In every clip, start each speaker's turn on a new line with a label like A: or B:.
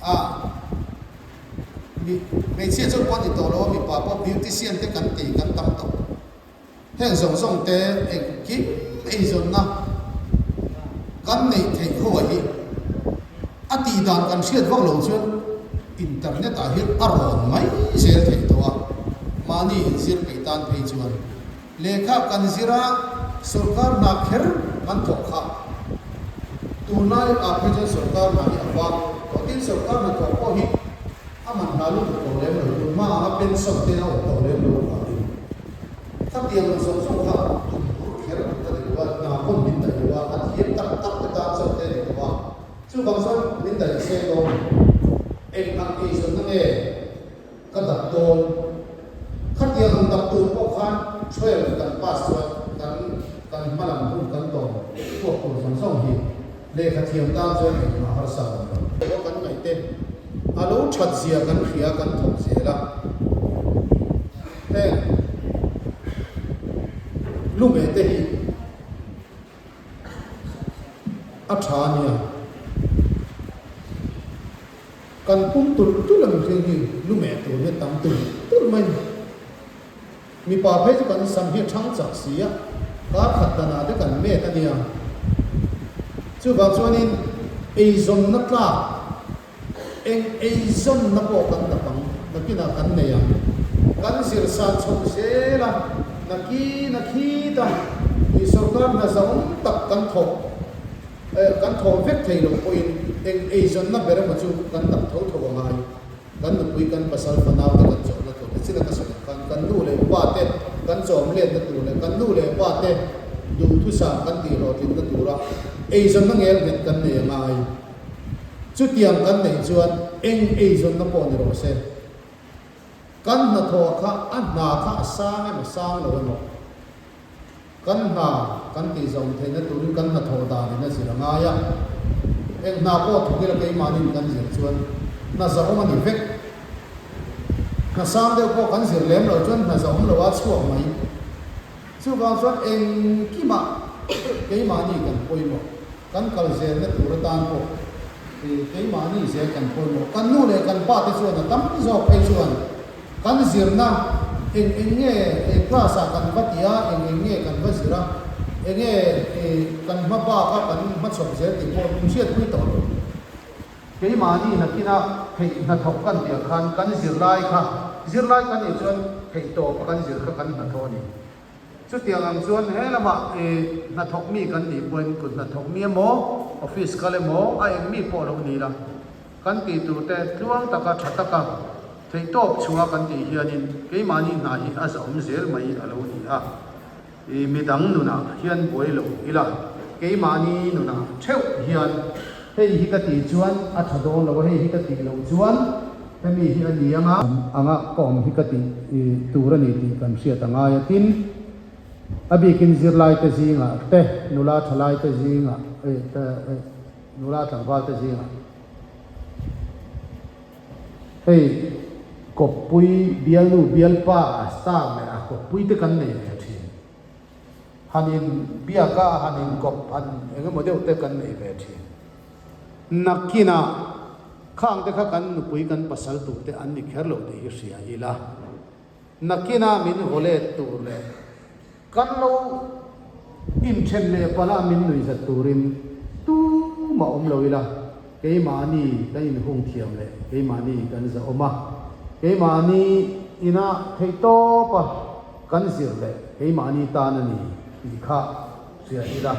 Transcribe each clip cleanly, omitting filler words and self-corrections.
A: A mi hmeichhia chu pawh ni tawh lo a, mipa pawh beautician te kan ti kan tam tawh. Heng zawng zawng te engkim eizawnna kan neih theih ho ah hi a tih dan kan hriat vak lo chuan internet ah hian a rawn mai zel theih tawh a, mahni inzir peih tan phei chuan lehkha kan zir a sawrkar hna kher kan thawk kha tunlai ah phei chuan sawrkar hna hi a vang tawh tin sawrkar hna thawk pawh hi A man hna lutuk tawh lem lo tur hma anga pension te a awm tawh lem lo avangin khatiang ang zawng zawng kha tum bur kher ang ka ni lo a, hna pawn min daih lo a, a thiam tak tak te tan chauh te a ni tawh a, chuvang chuan min daih seng dawn eng ang eizawnna nge ka dap dawn? Khatiang ang dap tur pawh khan 12 kan pass chuan kan kan hmalam hun kan tawn chhuak tur zawng zawng hi Lehkha thiam tan chuan engmah harsa awm lo. Erawh kan ngaih te a lo that zia kan hria kan thawk zel a, heng lume te hi a tha a nia. Kan pum tulh tulh a mihring hi lume tur hi a tam tulh tulh mai. Mipa phei chu kan sam hi a thang chak si a, kar khat danah te kan met a nia. Chuvang chuanin eizawnna tlak, eng eizawnna pawh kan dap ang, nakinah kan nei ang. Kan zir san chho zel a, nakin a khit a, ih sorkar hna zahawm tak kan thawk, kan thawh vek thei lo pawhin eng eizawnna ber emaw chu kan dap tho tho a ngai. Kan nupui kan pasal fanau te kan chawmna tur te china ka sawi ang khan kan nu leh pa te kan chawm letna tur leh kan nu leh pa te duhthusam kan tih hlawhtlinna tura eizawnna ngel nghet kan nei a ngai. Chutiang kan neih chuan eng eizawnna pawh ni rawh se. Kan hnathawh kha a hna kha a sang emaw sang lo emaw Kan hna kan tih zawm theihna turin kan hnathawh danin a zir a ngai a, eng hna pawh thawk ila keimahnin kan zir chuan hna zahawm a ni vek. Hna sang deuh pawh kan zir lem loh chuan hna zahawm lo a chhuak mai. Chuvang chuan engkimah keimahni kan pawimawh, kan kal zelna tur atan pawh keimahni zel kan pawimawh. Kan nu leh kan pa te chuan a tam zawk phei chuan Kan zirna, eng eng nge class ah kan va ti a, eng eng nge kan va zir a, eng nge kan hma bak a kan hmachhawp zel tih pawh min hriatpui tawh lo. Keimahni nakinah theih hnathawk kan tih ang khan kan zirlai kha, zirlai kan nih chuan theihtawp a kan zir kha kan hnathawh a ni. Chutiang ang chuan he lamah hnathawk mi kan nih pawhin kut hnathawk mi emaw, office kal emaw, a eng mi pawh lo ni la, Kan tih tur te tluang taka tha taka theihtawp chhuah kan tih hianin keimahni hna hi a zahawm zel mai a lo ni a. I midang nunah hian buai lo ila, keimahni nunah theuh hian hei hi ka tih chuan a tha dawn lo a, hei hi ka tih loh chuan hemi hi a ni anga, anga ka awm hi ka tih tur a ni tih kan hriat a ngai a. Tin, a bikin zirlaite zingah te, nula thalaite zingah Nula tlangval te zingah hei kawppui bialnu bialpa a star leh a kawppui te kan nei ve thin. Han in biak a han in kawp han eng emaw deuh te kan nei ve thin. Nakinah khang te kha kan nupui kan pasal tur te an ni kher lo tih hi hria ila. Nakinah min vaw let tur leh kan lo inthen leh palh a min nuih zat turin tumah awm lo ila, keimahni kan inhung thiam leh keimahni kan zahawm a, keimahni ina theihtawp a kan zir leh keimahni tan a ni tih kha hria ila,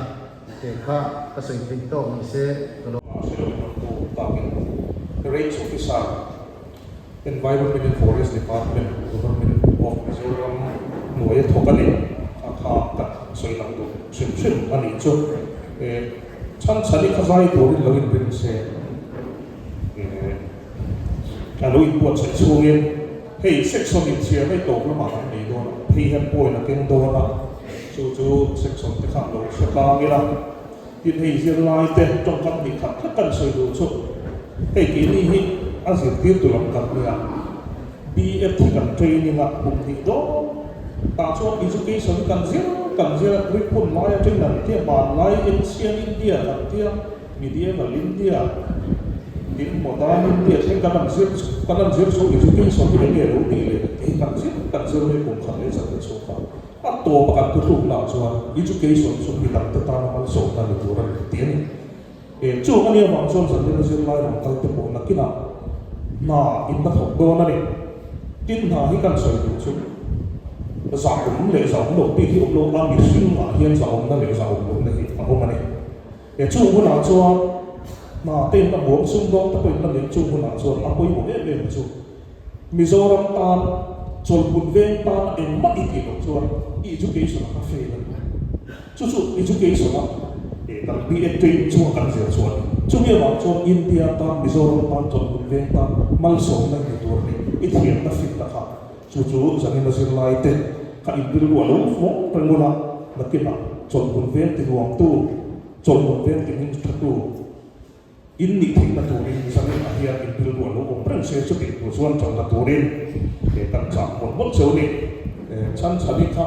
A: he kha ka sawi theih tawk ni se ka lo.
B: Range Officer Environment and Forest Department, Government of Mizoram hnuaia thawk a ni. Kha kha kan sawi lang duh hrim hrim a nih chu. Chhan chhan i khazai turin lo inring se, a lo inbuatsaih chhungin hei section inchhiar hei tawp lamah kan nei dawn a, phei hian point a keng dawn a, chu chu section te khan lo hre tlang ila. Tin hei zirlai te tawngkam hnih khat khat kan sawi duh chu hei keini hi a zirtirtu lam kan nia, B.Ed hi kan training a kum hnih dawn tah chuan education hi kan zir kan zir a, Greek hun lai atangin an tia, hmanlai ancient India kan tia, medieval India. Tin, modern India thleng kan han zir kan han zir chho education hi enge lo tih leh tih hi kan zir kan zir mai kum khat leh zan te chhuak a. A tawpa kan thuthluknaah chuan education chu mi dangte tana malsawmna ni tur a ni tih a ni. E, chung a nih avang chuan zanlena zirlai rawn kal te pawh nakinah hna in la thawk dawn a ni. Tin, hna hi kan sawi duh chu zahawm leh zahawm loh bik hi awm lo a, mihringah hian zahawmna leh zahawm lohna hi a awm a ni. E, chung hunah chuan hna te in la muang sumdawng te pawh in la neih chung hunah chuan a pawimawh em em chu Mizoram tan chawlhhmun veng tan engmah i tih loh chuan i education a kha fail a ni. Chu chu education a kan BA train chunga kan zir chu a ni. Chumi avang chuan India tan, Mizoram tan, chawlhhmun veng tan malsawmna ni tur a ni. I thiamna finna kha chu chu zanina zirlai te kha in rilru a lo vawng reng ula, nakinah chawlhhmun veng ti nuamtu, chawlhhmun veng ti hming thatu, In nih theihna turin zanin ah hian in rilru a lo awm reng se, chutih tur chuan chawlhna turin kan chah mawlh mawlh cheu a ni. Chhan chhan i kha.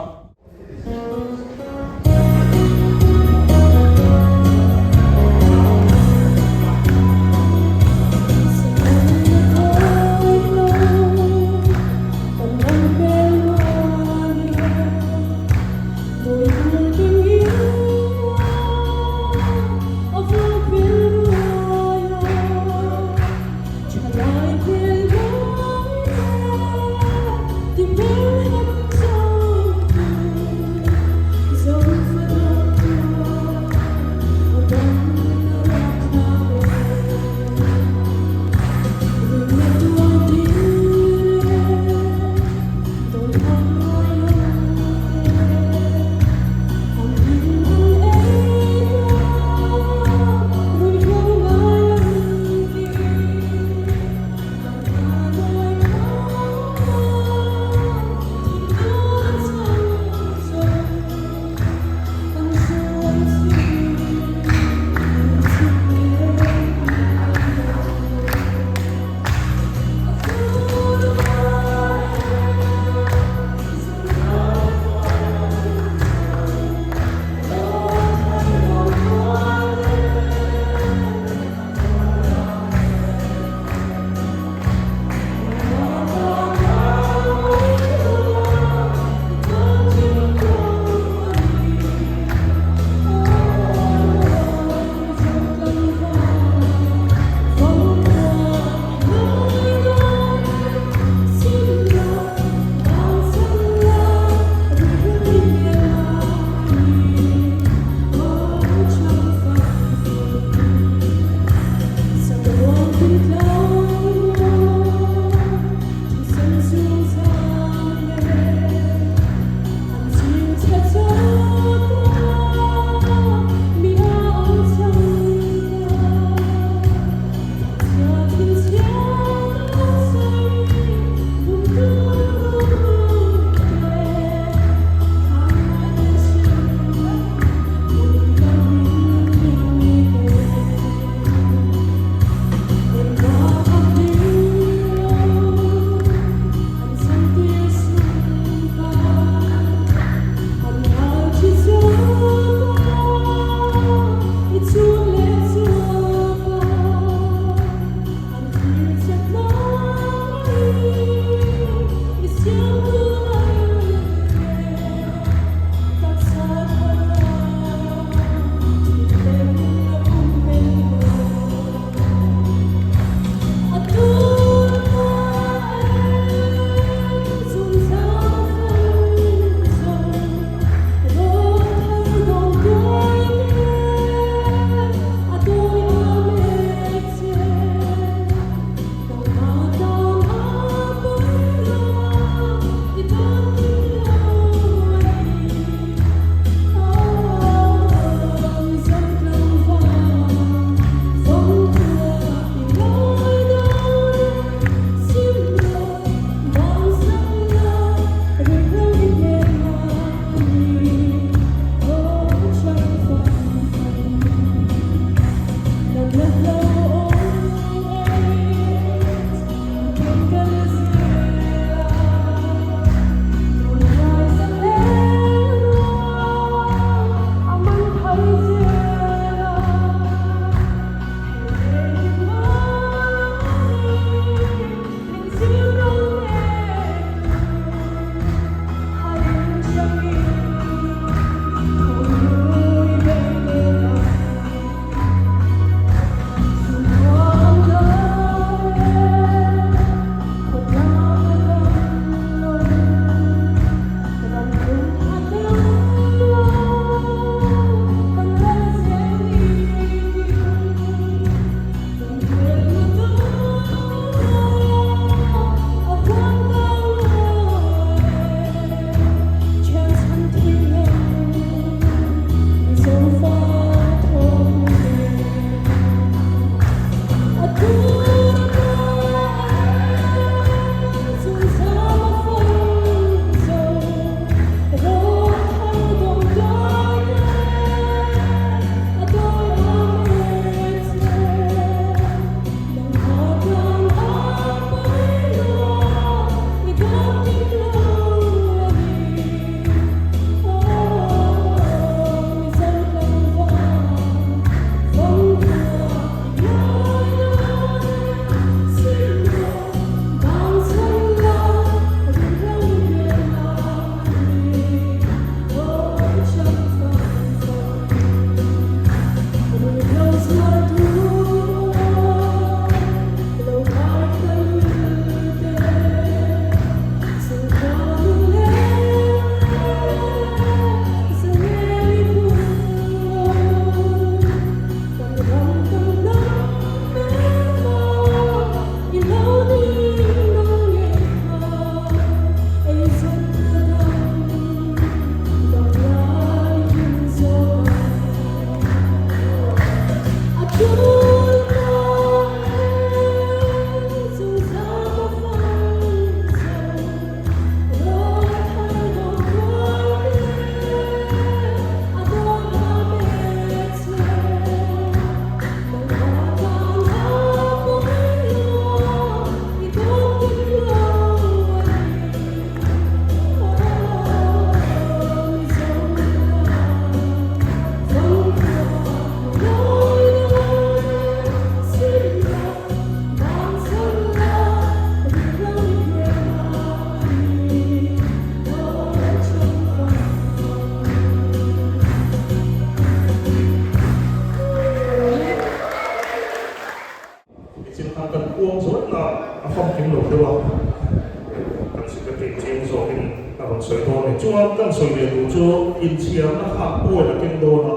B: Tunah a famkim lo deuh a, kan secretary chiang zawkin a rawn sawi dawn a ni. Chuan kan sawi leh duh chu inchhiarna khan point a keng dawn a,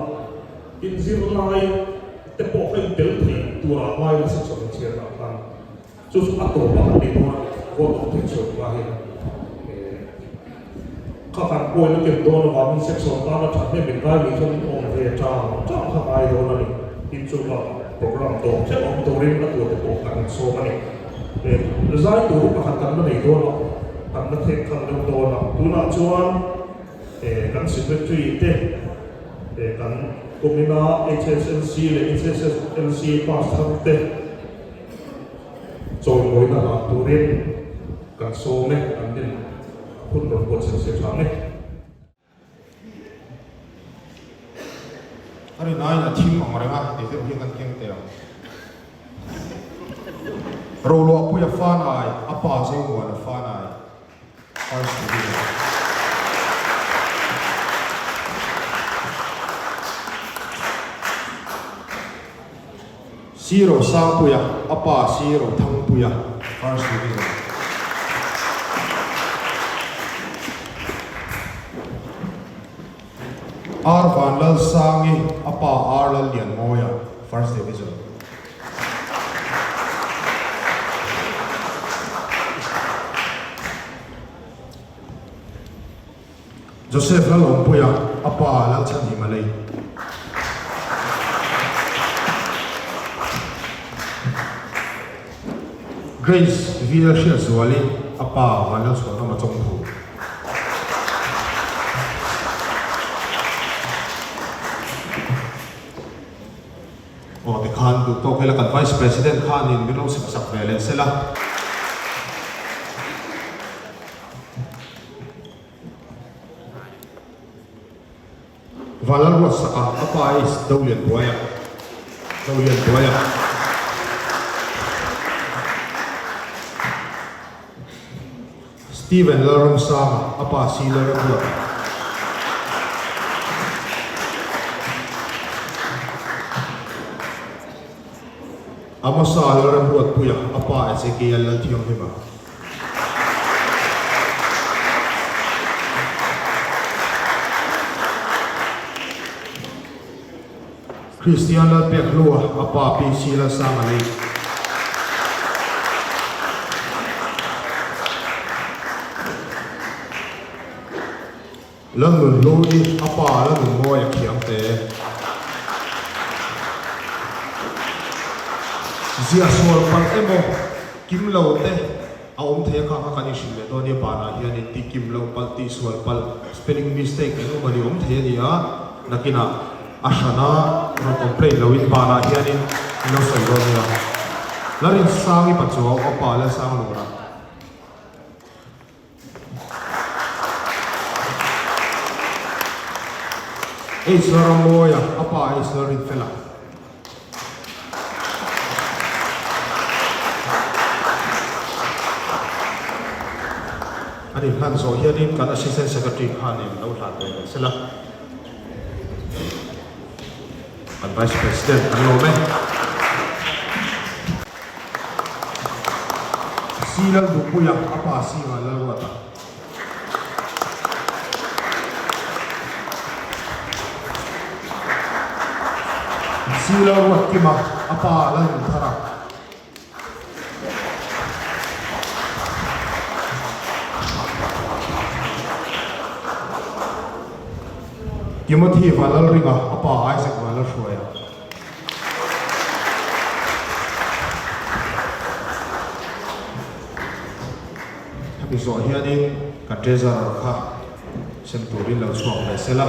B: inzirlai te pawh kha intel thei turah ngai la section inchhiarna khan. Chu chu a tawp a kan nei dawn a ni. Vote awm thei chhuah hma hian kha kan point a ken dawn avangin section tana thahnem in ngai lui chuan in awm ve chang chang kha ngai dawn a ni. Tin chu bakah program tawp thleng awm turin a tur te pawh kan insawm a ni. Zai tur hi pakhat kan la nei dawn a, kan la thek khalh deuh dawn a. Tunah chuan kan secretary te kan kumina HSLC leh HSSLC pass thar te, Chawimawina hlan turin kan sawm e, an nin hun rawn buatsaih se tha nge.
A: A rinaiin a thim ang reng a, ti deuh hian kan keng teh ang. Roluahpuia fanai, a pa Zomuana fanai. First Division. Siro Sangpuia, a pa Siro Thangpuia, First Division. R Vanlalsangi, a pa R Lallianmawia, First Division. Joseph Lalawmpuia, a pa Lalchhanhima lei. Grace VL Hriatzuali, a pa Vanlalchhuanawma Chawngthu. Aw tikhan duh tawk ila kan Vice President khanin min lo sem sak ve leh sela. Vanlal ruat sak a, a pa is Dolian Buaia. Dolian Buaia. Steven Lalramsanga, a pa si Lalramruata. Amosa Lalramruatpuia, a pa Ezekiel Lalthianghlima. Kristian Lalpekhlua, a pa PC Lalsanga lei. Lalnunhlui, a pa Lalnunmawi a thiam te. Ziah sual palh emaw, kim lo te a awm thei a kha kha kan inhrilh leh dawn nia banah hianin tih kim loh palh, tih sual palh, spelling mistake eng emaw ni awm thei a ni a, nakinah A hran a rawn complain lo in banah hianin in lo sawi dawn nia. Larinsangi Pachuau a pa Lalsanglura. H Lalrammawia a pa H Lalrinfela. Ani hlan zawh hianin kan Assistant Secretary khanin lo hlan ve leh sela. Kan Vice President kan lawm e. Si Lalduhpuia a pa si Vanlalruata. Si Lalruatkima a pa Lalnunthara. Timothy Vanlalringa, a pa Isaac Vanlalhruaia. Hemi zawh hianin kan treasurer kha sem turin lo chhuak ve sela.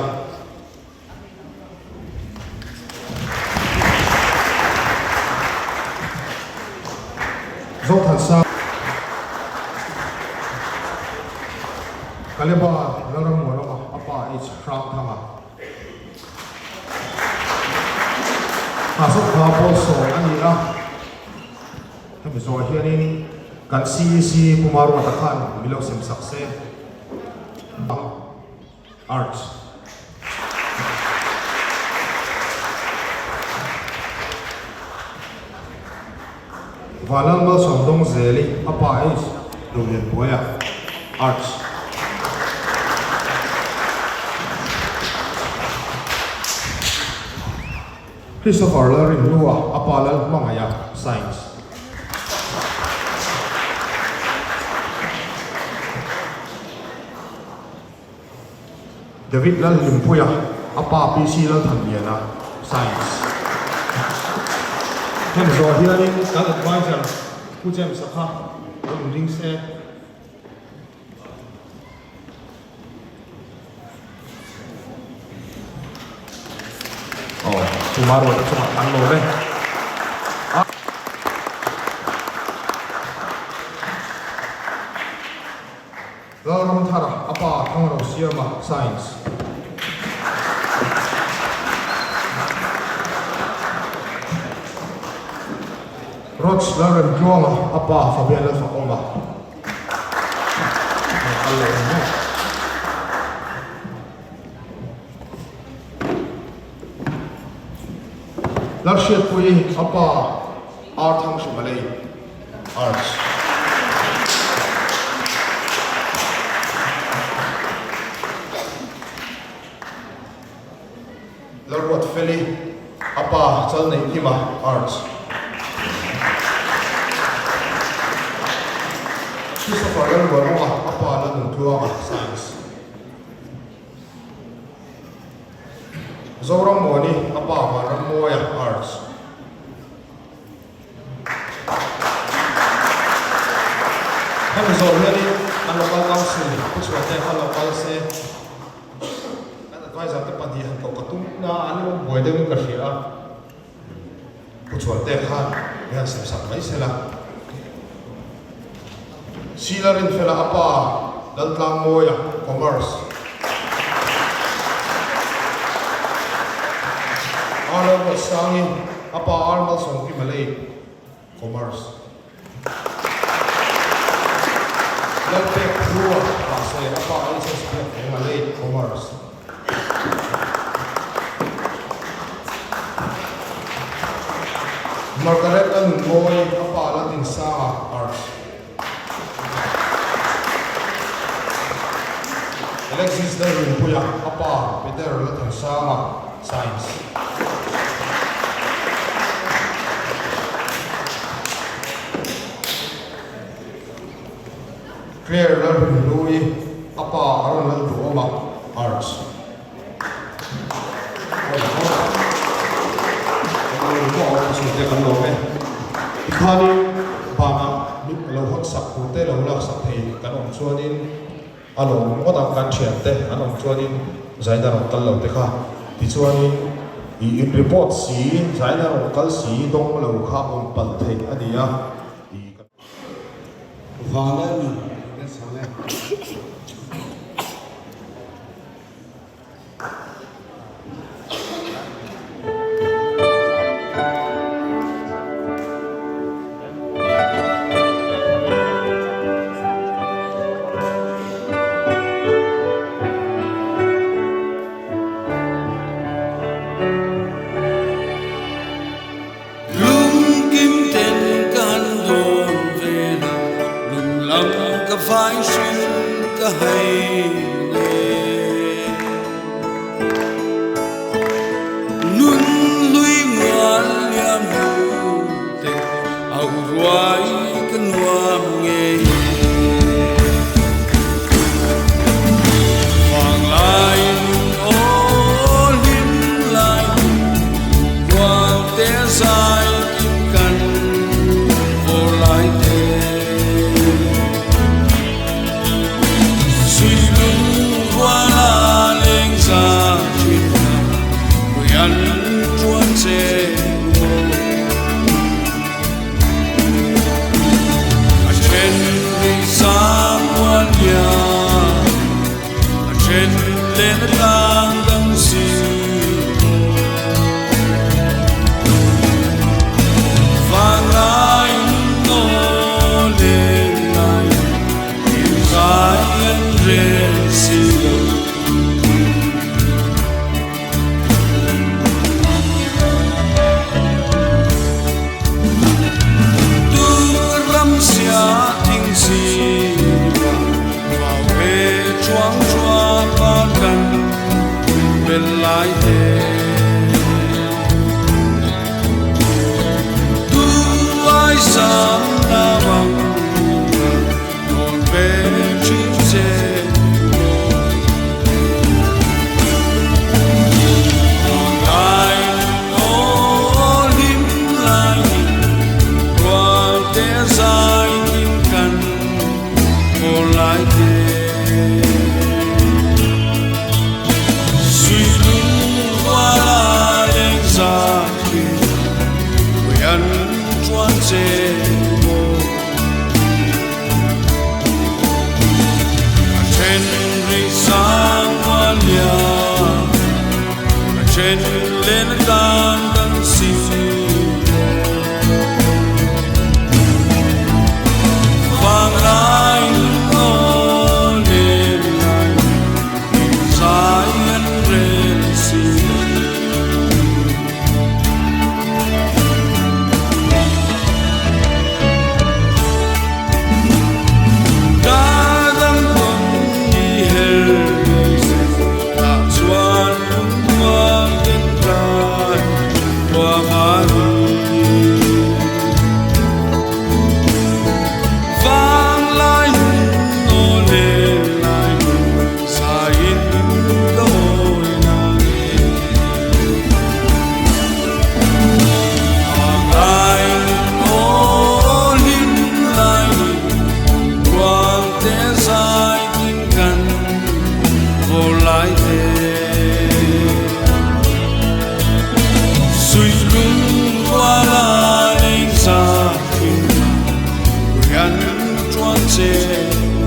A: Zothansa Kaleba Lalrammuanawma a pa H Hrangthanga Hnahsawk khua Pawlsawm a ni a, hemi zawh hianin kan CEC Pu Maruata khan min lo sem sak se. Arts. Vanlal Malsawm Dawngzeli, a pa H. Dolianpuaia, Arts. Christopher Lalrinhlua, a pa Lalhmangaia, Science. David Lalhlimpuia, a pa PC Lalthanliana, Science. Hemi zawh hianin kan adviser Pu James-a kha lo inring se. Aw, chuma rual te chungah an lawm e. Lalramthara, a pa Thangro Siama, Science. Roch Lalremtluanga, a pa Fabian Lalfakawma. Lalhriatpuii a pa Arthang Hrimalei, Arts. Lalruatfeli, a pa Chalneihkima, Arts. Christopher Lalruanawma, a pa Lalnuntluanga, Science. Zorammuani, a pa Vanrammawia, Arts. Hemi zawh hianin an local council pu chhuahte kha lo kal se. Kan advisor te pahnih han koh ka tum na an lo buai deuh in ka hria a, Pu Chhuante khan mi han sem sak mai sela. Sheila Rinfela a pa Laltlangmawia, Commerce. R Lalruatsangi a pa R Malsawmkima Lei, Commerce. Lalpek Hlua mahse a pa HS Biak Enga Late Commerce. Margaret Lalnunmawi a pa Laldinsanga Arts. Alexis Lalrinpuia a pa Peter Lalthansanga Science. Claire Lalrinhlui a pa Aaron Lalduhawma Arts. Tikhanin banah lo hawn sak tur te lo laksak thei kan awm chuanin A lawm ngawt ang kan thiante an awm chuanin zaina rawn kal lo te kha tichuanin i in report si zaina rawn kal si dawng lo kha awm palh theih a ni a i ka
C: Vana ni kan sang e.
D: Lungkim ten ka han dawn vel a, lunglam ka fai hrim ka hai nge. Nun hlui mual liam hu te, au ruai ka nuam ngei e. Vanglai nun aw hlim lai hun, Rual te zai kim kan vawr lai te. Zui lung rual a leng za thin kha, Rian tuan che maw. A then rih zang mual nia, a then len a tlang dang si maw. Vanglai nun aw len lai, hlim kai an rel si lo. thing si vau ve chuang chua par kan bel lai te. Tu ai sam na bang non ve chin che Lai aw hlim lai rual te zai kim kan maw lai te. Suy lung qua la leng za thin quỳ ăn chuan che maw. A then ri sang mual liam, a then len tlang dang si lo. Vang lai aw len lai in zai an rel si. Ka dang pawn i her ngei se tah chuan lungmuang ten tlai huam a ni. Vang lai hun aw len lai hun zaiin ka awi na nge. Vang lai hun aw hlim lai ni rual te zai tin kan vaw lai te. Sui lung rual a leng za thin rian tuan che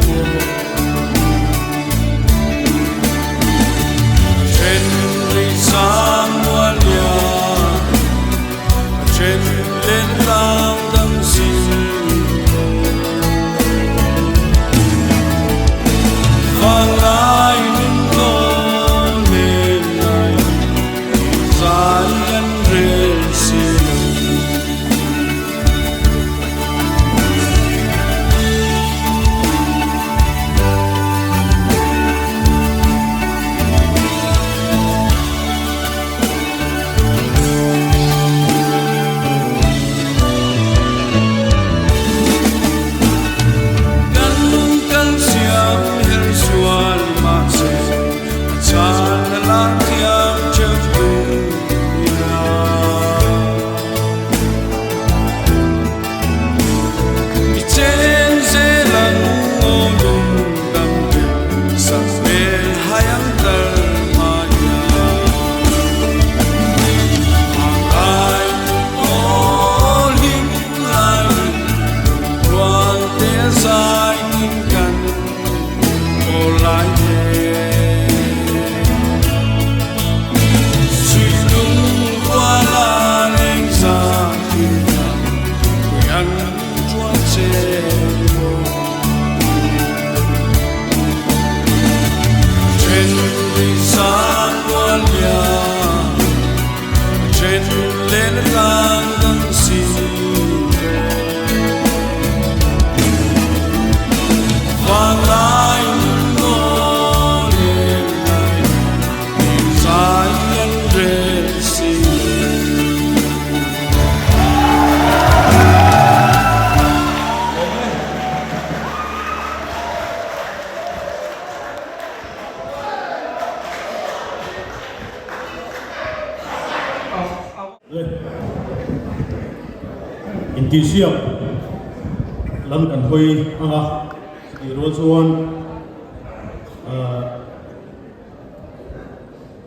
D: maw. A then rei sang mual lian, a then len tlang dang si lo. Vang lai nun aw len lai zai an rel si lo. Kan kal siam her sual mahse a chan a lak thiam cheu tum ila. I chen zel ang aw lung dam te sak hmel hai ang tar mahia. Vanglai aw hlim lai rual te zai tin kan aw lai te. Sui lung rual a leng za thin ta rian chuan che maw. A then ri sang mual lian, a then len tlang dang si lo. Vanglai nun aw len lai in zai an rel si lo.
E: Intihsiak lam kan hawi ang a, chutih rual chuan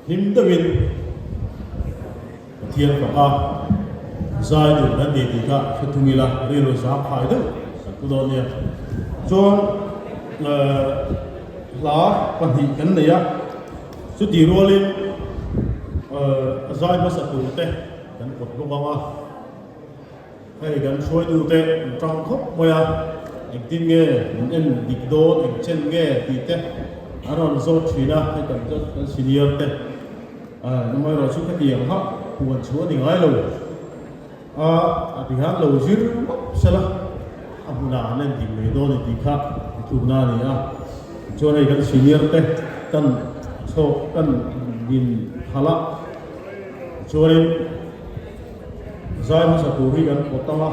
E: hlim deuhin Pathian fak a zai dun kan ni tih kha hre thung ila rilru zang phai deuh kan pu dawn nia. Chuan hla pahnih kan nei a, chutih rualin a zai hmasa tur te kan kawt bawk ang a. Hei kan hruaitute an tang khawp mai a, engtin nge min en dik dawn, eng chen nge tih te an rawn zawt thin a, hei kan kan senior te amaherawh chu khatiang kha huan chu a ni ngai lo a, a ti hian lo zir mawp sela a hmunah an en dik mai dawn a ni tih kha a tlukna a ni a. Chuan hei kan senior te kan chhawk kan din khalh a, chuanin zai hmasa tur hi kan pawt ang a.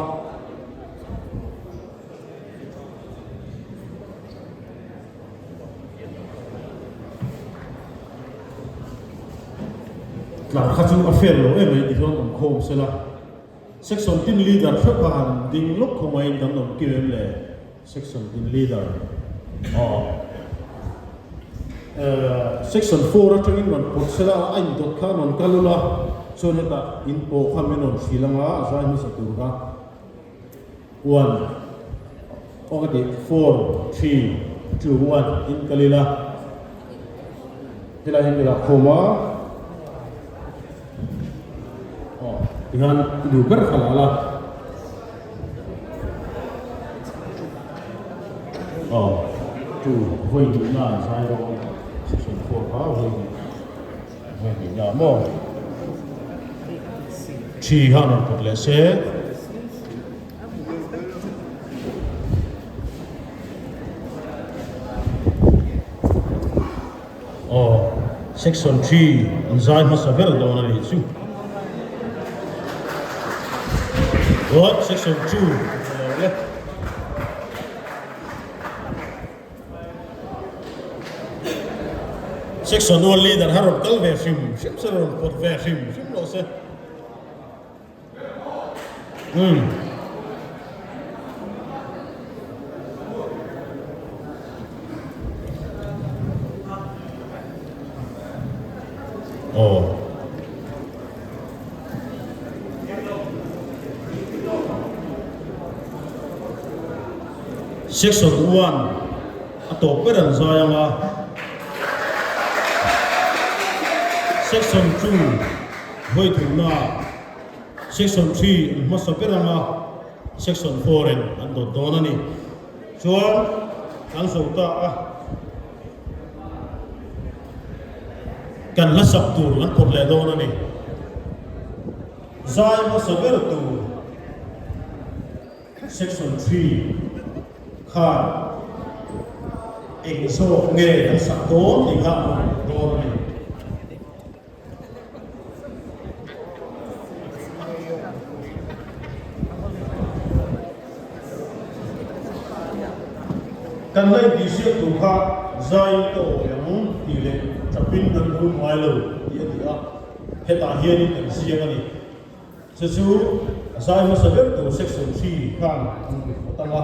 E: Tlar kha chu a fair lo em mai tichuan awm khawm sela section tin leader hreuh kha han ding lawk khaw maiin kan awm kim em le section tin leader aw section 4 atangin rawn pawt sela a indawt kha rawn kal ula chuan hetah in pawh kha min rawn hrilh anga zai hmasa tur kha. One, aw ka ti, four, three, two, one, in kal ila. Helai hian ka dah khawm a. Aw, tihian i duh ber kha la la. Aw, two, vawi hnih na an zai dawn. Section 4 kha vawi hnih. Vawi hnih na maw? Thi kha rawn put leh se. Aw, section 3 an zai hmasa ber dawn a nih chu. What? Section 2 a lo le. Section 1 leader kha rawn kal ve hrim hrim se, rawn pawt ve hrim hrim lo se. Umm. Aw. Section 1 a tawp ber an zai ang a. Section 2 vawi thumna Section 3 an hmasa ber ang a, Section 4 in an dawt dawn a ni. Chuan kan zo ta a, kan hla sak tur kan pawt leh dawn a ni. Zai hmasa ber tur Section 3 khan eng zawk nge kan sak dawn tih kha a rawn pawt dawn a ni. Kan la intihsiak tur kha zaiin ka awi ang tih leh tapin kan rum ngai lo tih a ni a, hetah hianin kan ziak a ni. Chu chu a zai hmasa ber tur section 3 khan an report ang a.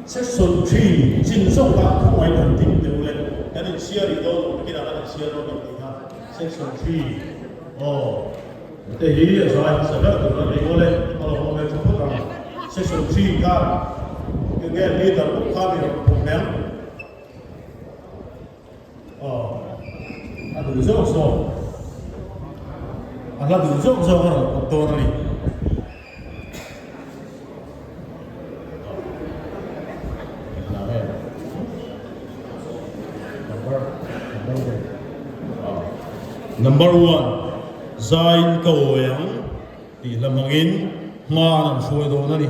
E: Section 3 chin zawk ah khawngaih kan ding deuh le, kan inchhiar rih dawn lo, nakinah kan inchhiar dawn lo tih kha section 3 aw te hi a zai hmasa ber tur a ni aw le, a lo awm ve tha phawt ang. Section 3 khan enge leader bawk kha mi rawn pawm mai ang. Aw, a duh zawk zawk, a hla duh zawk zawk a rawn pawt dawn a ni. Number 1, Zain ka awi ang tih hla hmangin hma an an hruai dawn a ni.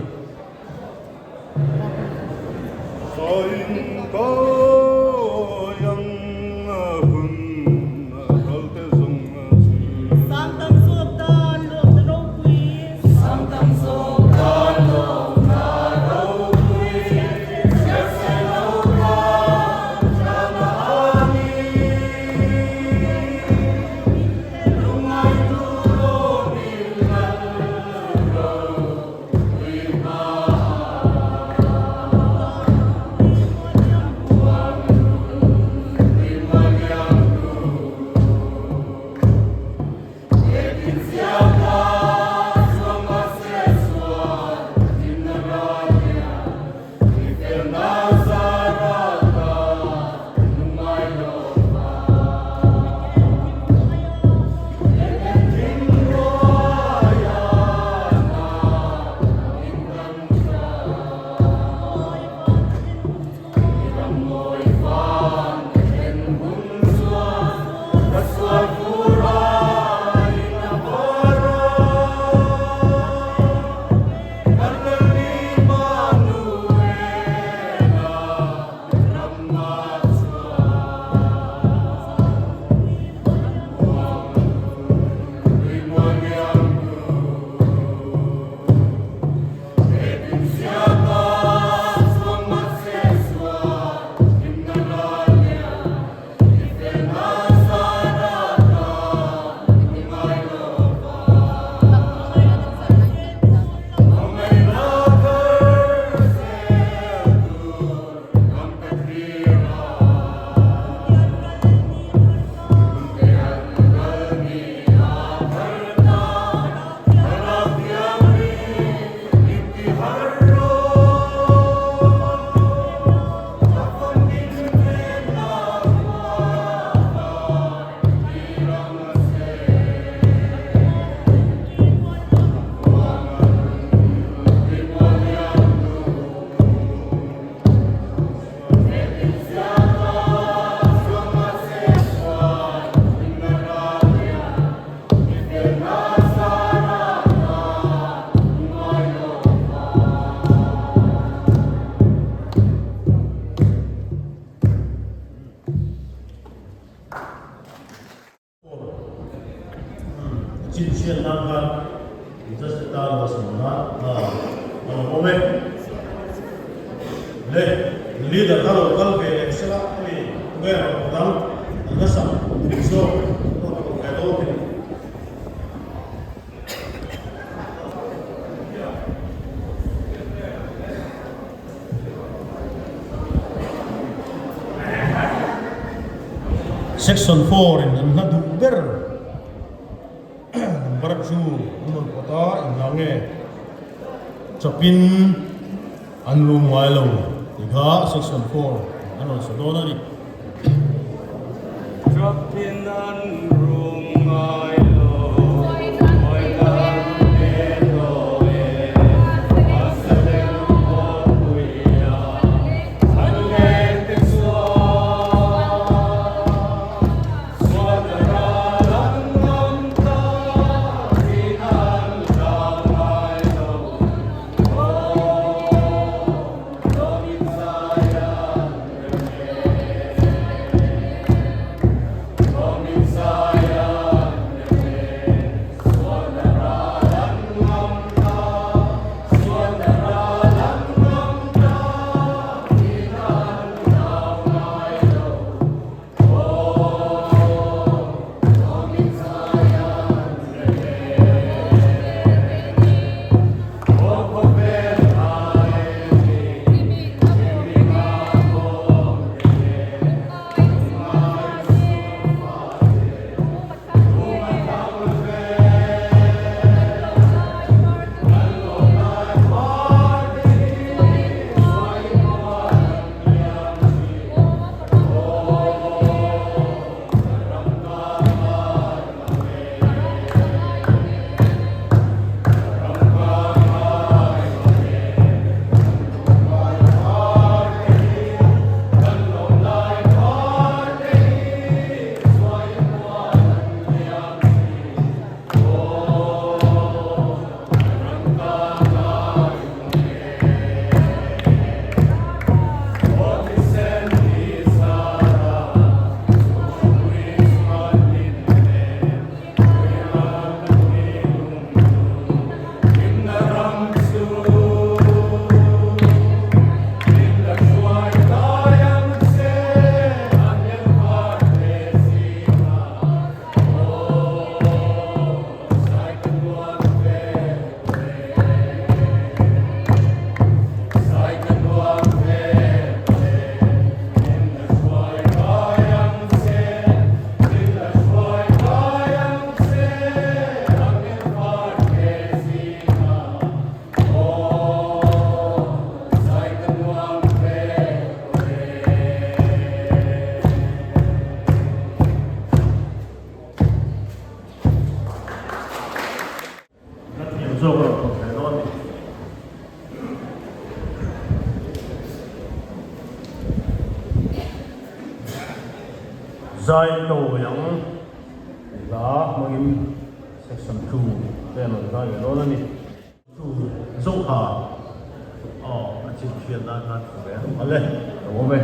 E: Le leader kha lo kal ve leh sela hei tunge rawn pawt ang an la sak duh zawk rawn pawt ve dawn thei. Section 4 in an hla duh ber number chu an rawn pawt a engah nge chawpin an rum ngai lo tih kha section 4 an rawn sa dawn a ni.
D: Chawpin an rum ngai lo
E: Ka thiam zawk erawh pawh ve dawn a ni. Zai tawi ang hla hmangin section 2 te an rawn zai ve dawn a ni. Chu zawk ha aw a chhip hriat nan khan thu ve a le lo awm e.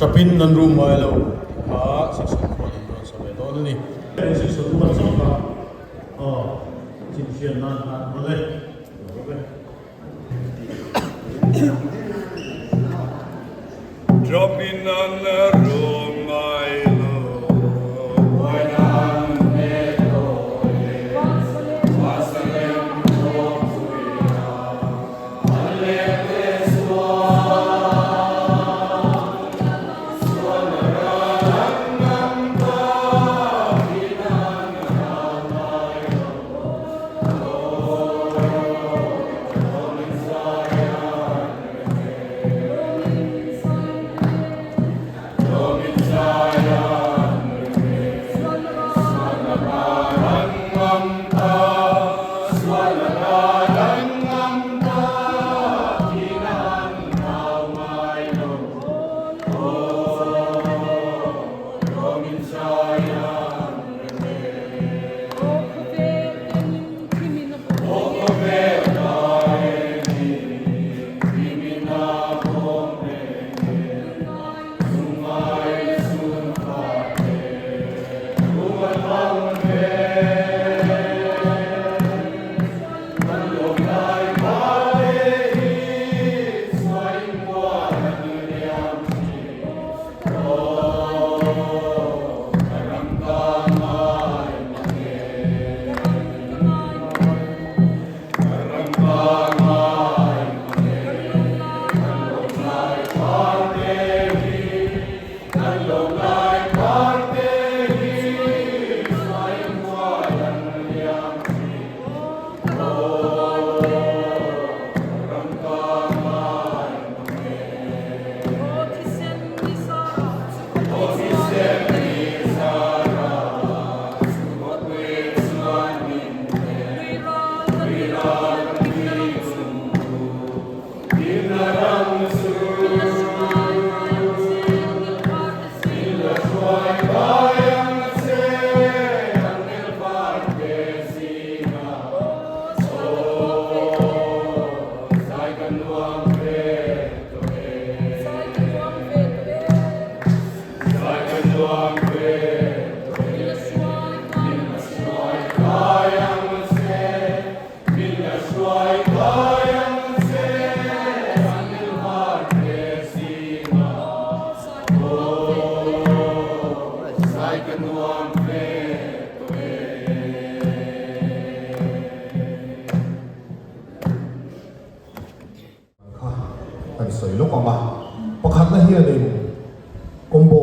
E: Ṭapin an rum ngai lo tih kha section khuan an rawn sa ve dawn a ni. Section khuan zawk a aw chinhriat nan khan hmang e.
D: Ṭapin an rum ngai lo.
A: Kha kan sawi lawk ang a, pakhatna hianin combo,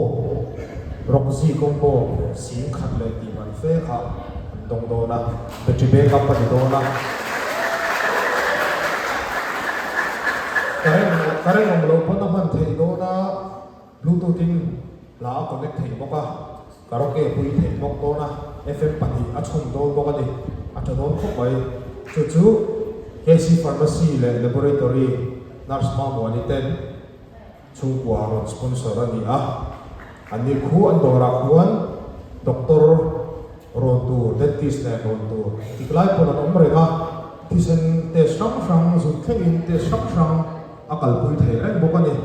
A: Roxy combo sing khat leh tih man fe kha an dawng dawn a, battery backup a ni dawn a. Current current awm loh pawn a hman theih dawn a, bluetooth in hla a connect thei bawk a, karaoke pui theih bawk dawn a, FM pahnih a chhun dawn bawk a ni, a tha dawn khawp mai. Chu chu KC Pharmacy leh Laboratory Nurse Mamuani ten chhungkua rawn sponsor a ni a, an ni khu an dawrah khuan doctor rawn tur, dentist nen rawn tur tik lai pawn an awm reng a, thisen test hrang hrang zut thlengin test hrang hrang a kalpui thei reng bawk a ni.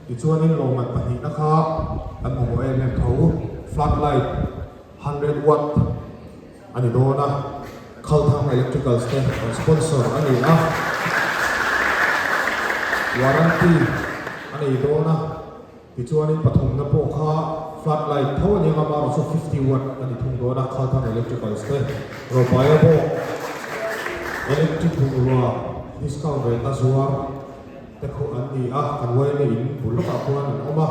A: Tichuanin lawmman pahnihna kha kan mamawh em em tho, flood light 100 watt a ni dawn a, Khalthang Electricals te an sponsor a ni a, warranty a nei dawn a, tichuanin pathumna pawh kha flood light tho a ni ang a, amaherawhchu 50 watt a ni thung dawn a, Khalthang Electricals te Ropaia bawk electric bungrua discount rate a zuar. Te khuh an ni a, kan uaina in bul lawkah khuan an awm a,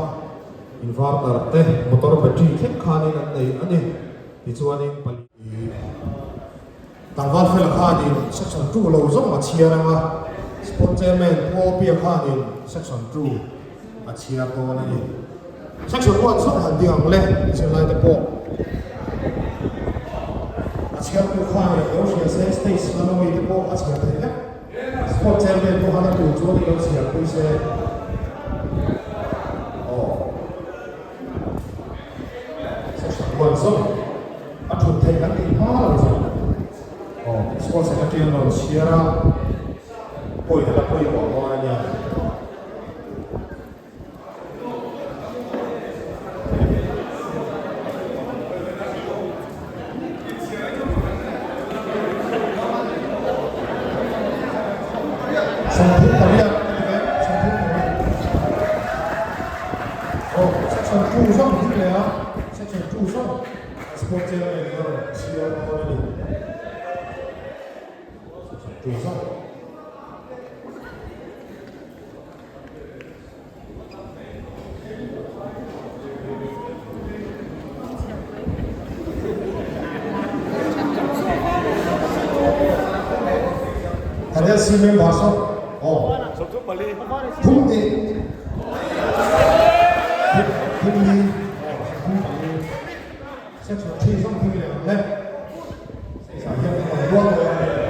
A: inverter te motor battery thleng khanin an nei a ni. Tichuanin pali. Tlangval fela khanin section 2 lo zawng a chhiar ang a, sport chairman Pu Opia khanin section 2 a chhiar dawn a ni. Section 1 zawng han ding ang le, zirlai te pawh a chhiartu khanin lo hria se, stage lama mi te pawh a chhiar thei vek. Sport chairman pawh khan a tur chuan i lo chhiar pui se aw. Section 1 zawng a thut theih kan tih hma lo zawng aw. Sport secretary an rawn chhiar a, pawih a la pawimawh dawn a nia. 38 a ti ve, 38. Aw, section 2 zawng ding leh a, section 2 zawng sport chairman in a rawn chhiar dawn a ni. Section 2 zawng. Kan LC member saw aw thum ni thum ni aw thum pali section 3 zawng thing leh ang le section hian kan rawn buang dawn a ni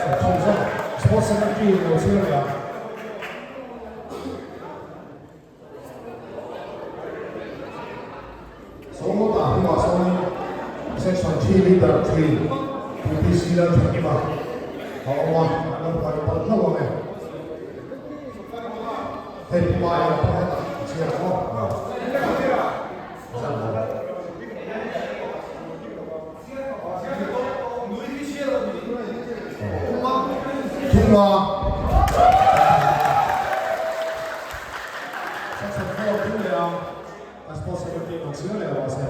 A: section 3 zawng sports secretary lo chhiar leh ang. Sawta hnungah sawn Section 3 Leader 3 PPC Lalthakima a awm a, an lo hmai palh hlauh ang e. Hei Pu Maia pawh hetah a chhiar ang aw. Thunga Section 4 thung leh a a Sports Secretary ang chhiar leh rawh se.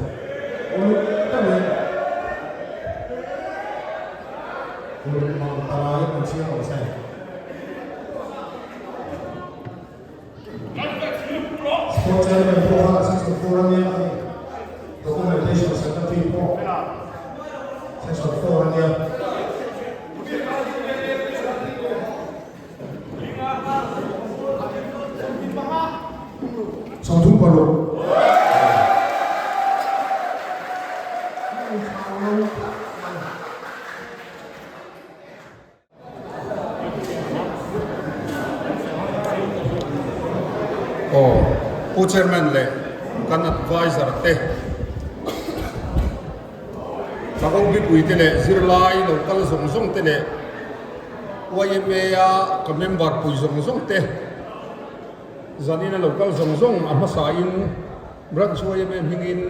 A: Uluk deuhin uluk mang talaiin ang chhiar rawh se. Sports Chairman pawh kha Section 4 a nia hei Documentation Secretary pawh Section 4 a nia. 36.
F: Aw, Pu Chairman leh kan Adviser te, Tlangau mipuite leh zirlai lo kal zawng zawng te leh YMA a ka member pui zawng zawng te, zanin a lo kal zawng zawng a hmasain Branch YMA hmingin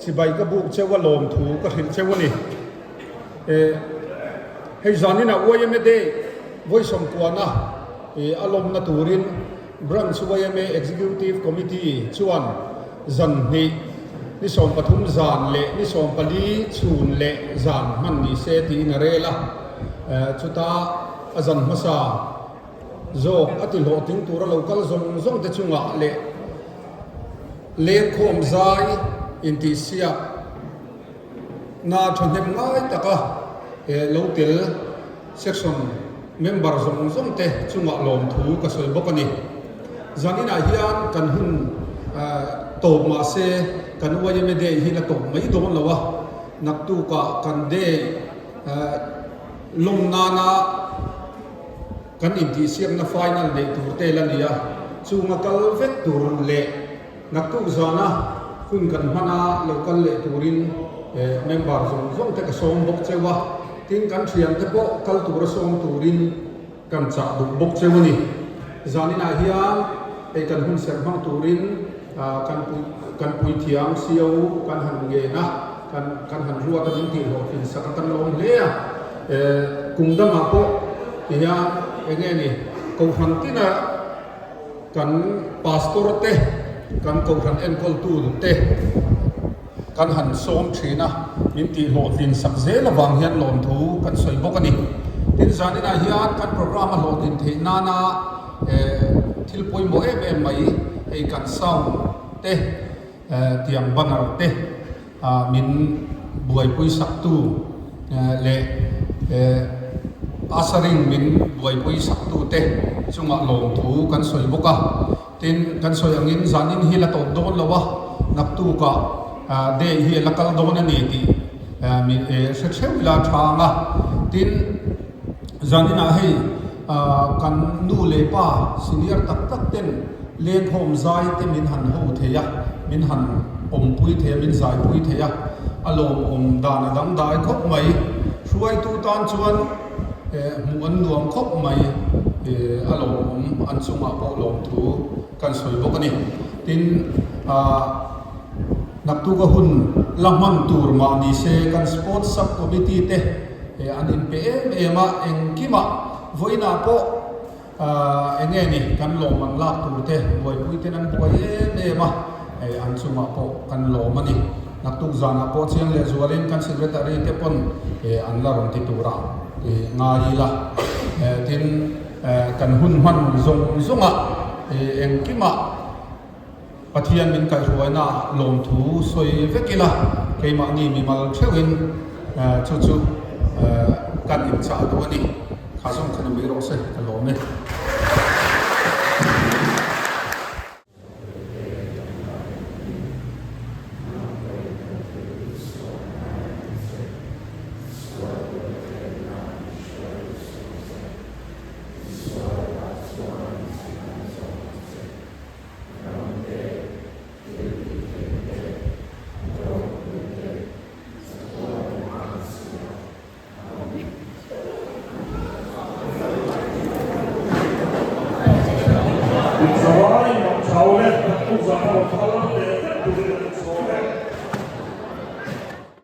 F: chibai ka buk cheu a lawmthu ka hrilh cheu a ni. Hei zaninah YMA Day vawi sawmkuana a lawmna turin Branch YMA Executive Committee chuan zan hnih, ni 13 zan leh ni 14 chhun leh zan hman ni se tiin a rel a. Chuta a zan hmasa zawk a ti hlawhtling tura lo kal zawng zawng te chungah leh lengkhawm zai intihsiak Na thahnem ngai taka lo tel section member zawng zawng te chungah lawmthu ka sawi bawk a ni. Zaninah hian kan hun tawp mah se kan YMA Day hi la tawp mai dawn lo a, naktukah kan day lawm nana kan intihsiakna final neih tur te la ni a, chunga kal vek tur leh Naktuk zana hun kan hman a lo kal leh turin member zawng zawng te ka sawm bawk cheu a, tin kan thian te pawh kal tura sawm turin kan chah duh bawk cheu a ni. Zaninah hian hei kan hun serh hmang turin kan kan puithiam sio kan han ngen a, kan kan han ruat a min tih hlawhtlin sak a kan lawm hle a. Kum dangah pawh tihian enge ni kohhran tina Kan pastor te, kan kohhran enkawltu te kan han sawm thin a, min tih hlawhtlin sak zel avang hian lawmthu kan sawi bawk a ni. Tin, zaninah hian kan programme a hlawhtlin theih nana thil pawimawh em em mai hei kan sound te, tiang banner te min buaipui saktu leh ushering min buaipui saktu te chungah lawmthu kan sawi bawk a. Tin, kan sawi angin zanin hi la tawp dawn lo a, naktukah day hi a la kal dawn a ni tih min hre theuh ila a tha ang a. Tin, zaninah hei kan nu leh pa senior tak tak ten Lenkhawm zai te min han ho thei a, min han awmpui thei a, min zaipui thei a, a lawmawm dan a dangdai khawp mai. Hruaitu tan chuan hmuh an nuam khawp mai, a lawmawm an chungah pawh lawmthu kan sawi bawk a ni. Tin, naktuka hun la hman tur mah ni se kan Sports Sub Committee te an inpe em em a, engkimah vawiinah pawh. Eng nge ni kan lawm an lak tur te buaipui ten an buai em em a, hei an chungah pawh kan lawm a ni. Naktuk zanah pawh chiang leh zualin kan secretary te pawn an la rawn ti tura ngai ila. Tin, kan hun hman zawng zawngah engkimah Pathian min kaihhruaina lawmthu sawi vek ila, keimahni mimal theuhin chu chu kan inchah duh a ni. Kha zawng kha ni mai rawh se, ka lawm e.
B: Inzawai mak chau leh naktuk zan a rawn kal leh vek turin an insawm e.